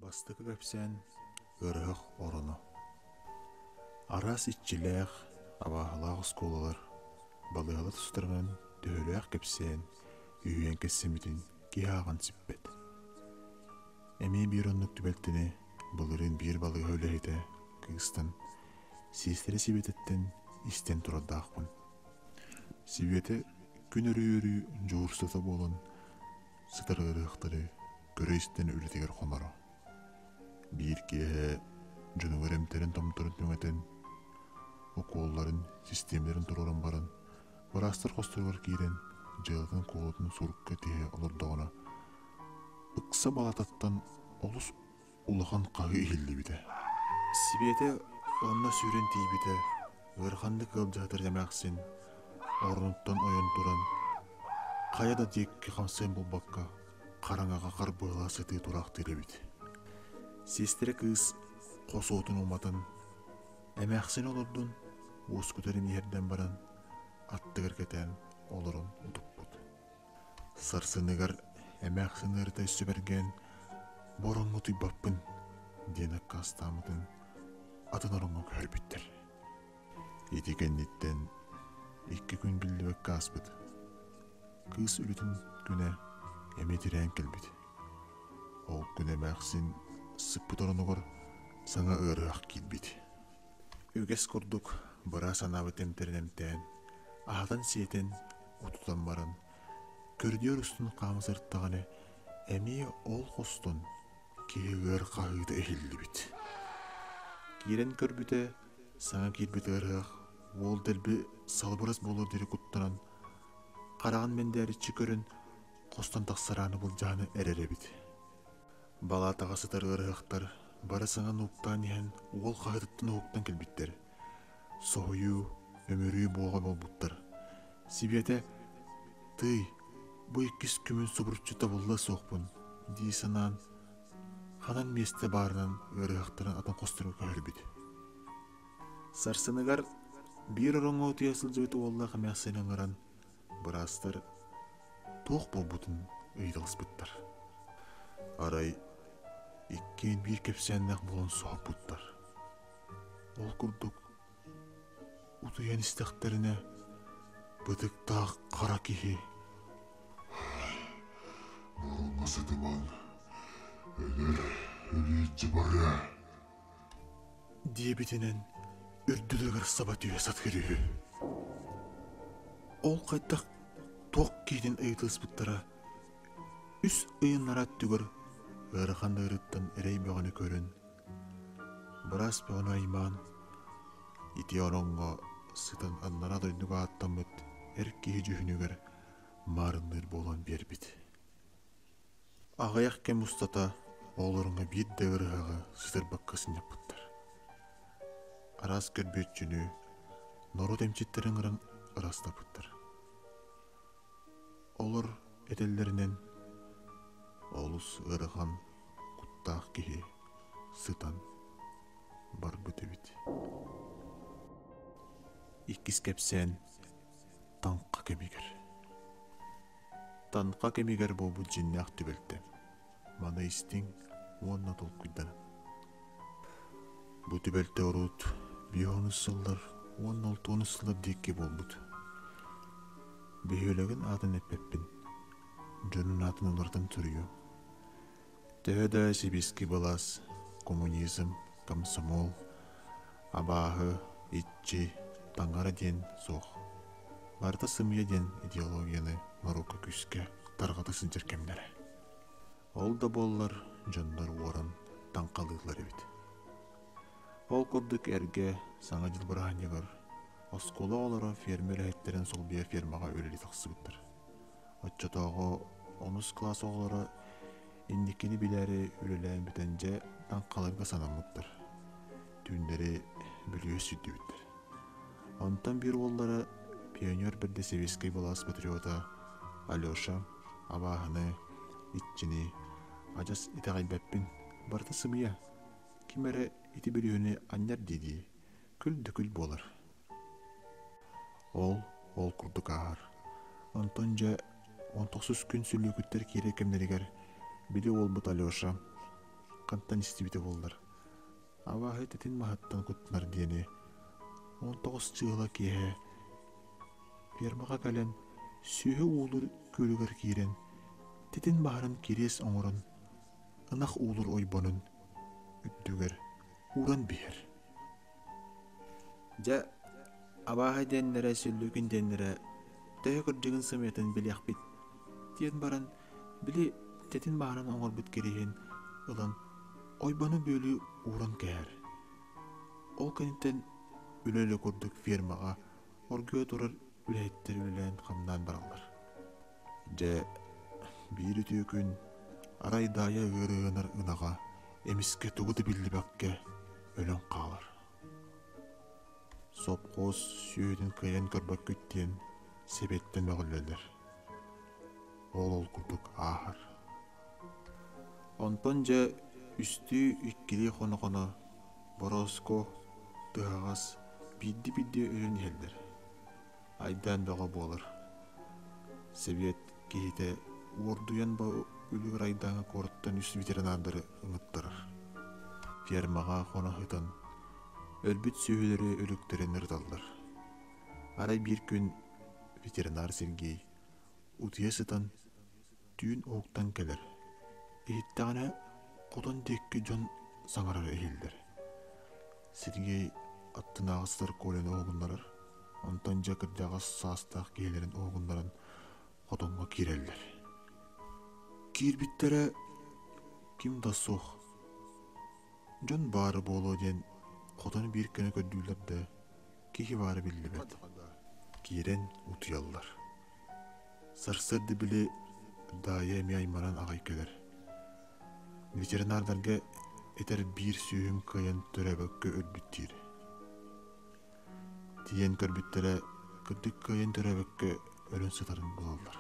Бастакы кэпсээн Ыарыһах ороно Араас иччилээх, абааһылаах оскуолалар, балыыһалар тустарынан төһөлөөх кэпсээн, үһүйээн кэпсэммитин киһи ааҕан сиппэт. Эмиэ биир оннук түбэлтэни былырыын биир балыыһа үлэһитэ кыыстан, сиэстэрэ Сибиэтэттэн истэн турардаахпын. Сибиэтэ күн өрүү-өрүү дьуһуурсата буолан сытар ыарыһахтары көрө-истэн үлэтигэр хоноро. Биир киэһэ дьонугар эмтэрин-томторун түҥэтэн, укуолларын, систиэмэлэрин туруоран баран, быраастар хосторугар киирэн, дьыалатын-куолутун сурукка тиһэ олордоҕуна, ыкса балаататтан олус улахан хаһыы иһиллибитэ. Сибиэтэ онно сүүрэн тиийбитэ, ыараханнык ыалдьаатар эмээхсин оронуттан ойон туран, хайа да диэки хамсыан булбакка, хараҥаҕа харбыалаһа сытыы тураахтыыр эбит. Сиэстэрэ кыыс хос уотун уматан, эмээхсини олордун, уоскутарын иһэрдэн баран, аттыгар кэтээн олорон утуппут. Сарсыныгар эмээхсин ыарыта өссө бэргээн «Бороҥҥо утуйбаппын» диэн аккаастаабытын атын ороҥҥо көһөрбүттэр. Ити кэнниттэн икки күн биллибэккэ ааспыт. Кыыс үлэтин күнэ эмиэ тирээн кэлбит. Ол күн эмээхсин сыппыт оронугар саҥа ыарыһах киирбит. Үгэс курдук быраас анаабыт эмтэрин эмтээн, аһатан-сиэтэн, утутан баран, көрүдүөр устун хаама сырыттаҕына, эмиэ ол хостон киһи ыар хаһыыта иһиллибит. Киирэн көрбүтэ, саҥа киирбит ыарыһах уол дэлби салыбырас буолуор диэри куттанан, хараҕын мэндээриччи көрөн, хостон тахсар ааны былдьаһан эрэр эбит. Балаатаҕа сытар ыарыһахтар бары саҥа нууктаан иһэн уол хаһыытыттан уһуктан кэлбиттэр. Соһуйуу, өмүрүү буола буолбуттар. Сибиэтэ «Тыый, бу иккис күмүн субуруччу табыллыа суохпун» дии санаан, ханан миэстэ баарынан ыарыһахтарын атын хосторго көһөрбүт. Сарсыныгар биир ороҥҥо утуйа сылдьыбыт уоллаах эмээхсини ыҥыран, быраастар туох буолбутун ыйыталаспыттар. Арай иккиэн биир кэпсээннээх буолан соһуппуттар. Ол курдук утуйан истэхтэринэ бытыктаах хара киһи Муруҥҥа сытымаҥ, өлөр өлүү барыа диэбитинэн үрдүлэригэр саба түһэ сатыыр үһү. Ол хайдах туох киһитин ыйытыспыттара үс ыйыннара өттүгэр ыарахан ыарыыттан эрэй бөҕөнү көрөн, быраас бөҕөнү аймаан, ити ороҥҥо сытан аннараа дойдуга ааттаммыт эр киһи дьүһүнүгэр маарынныыр буолан биэрбит. Аҕыйах кэм устата оҕолоруҥҥа биир да ыарыһаҕы сытырбакка сынньаппыттар. Араас көрбүөччүнү, норуот эмчиттэрин ыҥыран ыраастаппыттар. Олор этэллэринэн, олус ыарахан куттаах киһи сытан барбыт эбит. Иккис кэпсээн Таҥха кэмигэр. Таҥха кэмигэр буолбут дьиҥнээх түбэлтэ. Маны истиҥ уонна толкуйданыҥ. Бу түбэлтэ урут биэс сыллар уонна алтуонус сыллар диэки буолбут. Бөһүөлэгин аатын эппэппин, дьонун аатын уларытан суруйуом. Төһө да сэбиэскэй былаас, коммунизм, комсомол, абааһы, иччи, таҥара диэн суох. Барыта сымыйа диэн идеологияны норуокка күүскэ тарҕата сылдьар кэмнэрэ. Ол да буоллар дьоннор уоран таҥхалыыллар эбит. Ол курдук эргэ Саҥа дьыл бырааһынньыгар оскуола оҕолоро ферма үлэһиттэрин солбуйа фермаҕа үлэлии тахсыбыттар. Оччотооҕу онус кылаас оҕолоро инникини билээри үлэлээн бүтэн дьэ таҥхаларга санаммыттар. Түүннэри бүлүүһэ сүүрдүбүттэр. Онтон биир уоллара пионер бэрдэ сэбиэскэй былаас патриота Алеша абааһыны, иччини адьас итэҕэйбэппин, барыта сымыйа, ким эрэ ити бүлүүһүнү анньар дии-дии күл да күл буолар. Ол ол курдук ааһар. Онтон дьэ он тохсус күн сүллүүкүттэр киирэр кэмнэригэр били уолбут Алеша. Хантан истибитэ буоллар, абааһы тэтин маһыттан куттанар диэни 19 чыыла киэһэ фермаҕа кэлэн сүөһү уулуур күөлүгэр киирэн титин баһарын кириэс оҥорон ынах уулуур ойбонун үрдүгэр ууран биһэр. Дьэ, абааһы диэннэрэ, сүллүүкүн диэннэрэ төһө кырдьыгын сымыйатын билиэхпит диэн баран, били тэтин баһарын оҥорбут кириэһин ылан ойбону бүөлүү ууран кэһэр. Ол кэнниттэн үлэ-үлэ курдук фермаҕа оргуйа турар үлэһиттэр үлэлээн-хамнаан бараллар. Дьэ, биир үтүө күн арай Даайа ыарыһынар ынаҕа эмискэ тугу да биллибэккэ өлөн хаалар. Сопхуос сүөһүтүн кыайан көрбөккүт диэн сэбиэттэн мөҕүллэллэр. Ол ол курдук ааһар. Онтон дьэ үстүү иккилии хоно-хоно борооску, тыһаҕас биирдии-биирдии өлөн иһэллэр. Айдаан бөҕө буолар. Сэбиэт киһитэ уордуйан бу үлүгэр айдааҥҥа куораттан үс ветеринардары ыҥыттарар. Фермаҕа хоно сытан өлбүт сүөһүлэри өлүктэрин ырыталлар. Арай биир күн ветеринар Сергей утуйа сытан түүн уһуктан кэлэр. Иһиттэҕинэ хотон диэки дьон саҥарара иһиллэр. Сергей аттынааҕы сытар Коляны уһугуннарар, онтон дьэ кырдьаҕас саастаах киһилэрин уһугуннаран хотоҥҥо киирэллэр. Киирбиттэрэ ким да суох. Дьон баара буолуо диэн хотону биир гына көрдүүллэр да, киһи баара биллибэт. Киирэн утуйаллар. Сарсыарда били Даайа эмиэ айманан аҕай кэлэр. Ветеринардарга этэр биир сүүһүм кыайан төрөөбөккө өлбүт диир. Тиийэн көрбүттэрэ кырдьык кыайан төрөөбөккө өлөн сытарын булаллар.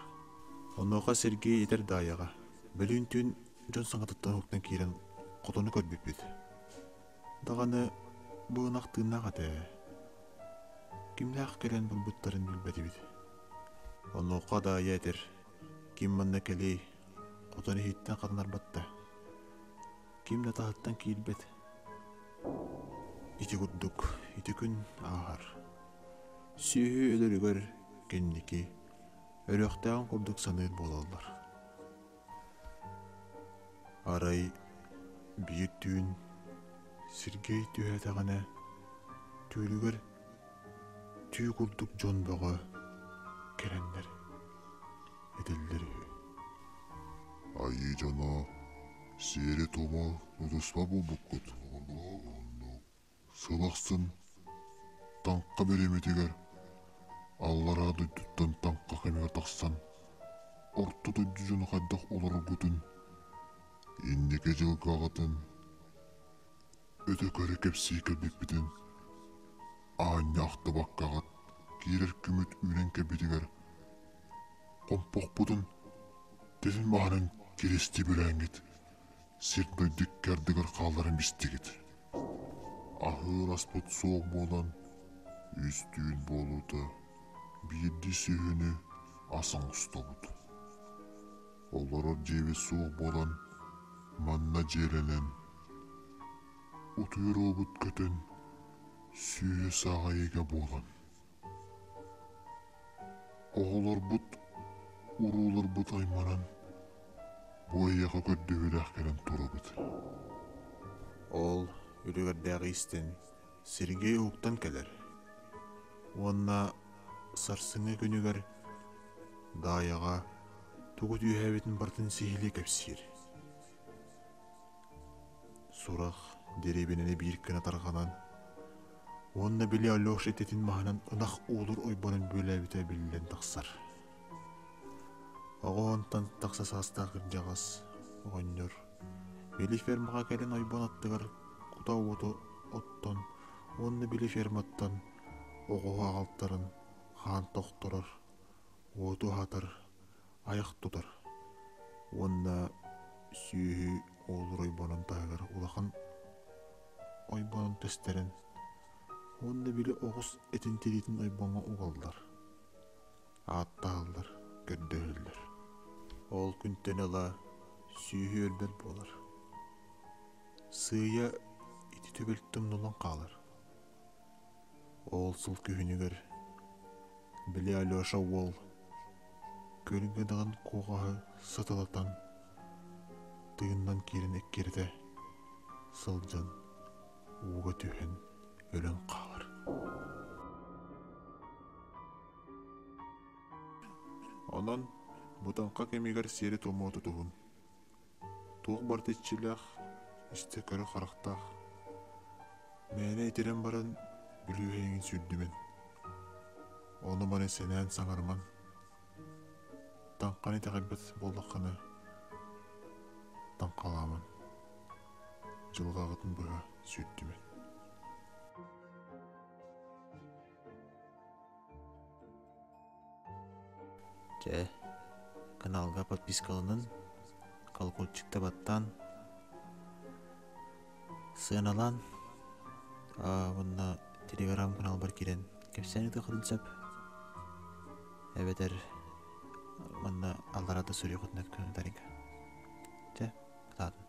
Онуоха Сергей этэр Даайаҕа, бөлүүн түүн дьон саҥатыттан уһуктан киирэн хотону көрбүппүт. Даҕаны бу ынах тыыннаах этэ. Кимнээх кэлэн булбуттарын билбэтибит. Онуоха Даайа этэр, ким манна кэлиэй, хотон иһиттэн хатанарбатта. Ким да таһыттан киирбэт. Ити курдук ити күн ааһар. Сүөһү өлөрүгэр кэнники өлүөхтээҕин курдук саныыр буолаллар. Арай биир түүн Сергей түһээтэҕинэ түүлүгэр түү курдук дьон бөҕө кэлэннэр этэллэр үһү. Айыы дьоно сиэри-туому тутуспат буолбуккут. Оннук Сыл ахсын Таҥха бириэмэтигэр аллараа дойдуттан Таҥха кэмигэр тахсан орто дойду дьоно хайдах олороргутун, инники дьылҕаҕытын өтө көрө кэпсии кэлбиппитин аанньа ахтыбаккаҕыт киирэр күммүт үүнэн кэлбитигэр хомпохпутун тилин маһынан киристии бүлээҥҥит сир-дойду икки ардыгар хаалларан бистигит. Аһыыр аспыт суох буолан, үс түүн буолуута биирдии сүөһүнү ас оҥостобут. Олорор дьиэбит суох буолан, манна дьиэлэнэн, утуйар уобут көтөн, сүөһү сааҕайыыга буолан. Оҕолорбут, урууларбыт айманан, бу эйиэхэ көрдөһүүлээх кэлэн турабыт. Ол үлүгэрдээҕи истэн Сергей уһуктан кэлэр уонна сарсыҥҥы күнүгэр Даайаҕа тугу түөһээбитин барытын сиһилии кэпсиир. Сурах дэриэбинэни биир гына тарҕанан уонна били Алеша ититин маһынан ынах уулуур ойбонун бүөлээбитэ биллэн тахсар. Оҕо онтон тахса саастаах кырдьаҕас оҕонньор били фермаҕа кэлэн ойбон аттыгар кута уоту оттон уонна били ферматтан оҕоһу аҕалтаран хаан тохторор, уоту аһатар, айах тутар уонна сүөһү уолур ойбонун таһыгар улахан ойбонун тэстэрэн уонна били оҕус этин тириитин ойбоҥҥо угаллар, ааттаһаллар, көрдөһөллөр. Ол күнтэн ыла сүөһү өлбөт буолар. Сыыйа ити түбэлтэ умнуллан хаалар. Ол сыл күһүнүгэр били Алеша уол күөлгэ даҕан куоҕаһы сытылатан тыынынан киирэн эккирэтэ сылдьан ууга түһэн өлөн хаалар. Онон бу таҥха кэмигэр сиэри-туому тутуһун. Туох барыта иччилээх, истэ-көрө харахтаах. Мээнэ итирэн баран бүлүүһэйиҥин сүүрдүмэн. Ону-маны сэнээн саҥарымаҥ. Таҥханы итэҕэйбэт буоллаххына, таҥхалааман. Дьылҕаҕытын быһа сүүрдүмэн. Чэ, каналга подпискаланын, колокольчикта баттаан, сыаналаан, уонна телеграм-каналбар киирэн кэпсээн ыытыаххытын сөп. Эбэтэр манна аллараа да суруйуоххутун сөп комментарийга. Чэ, кытаатын.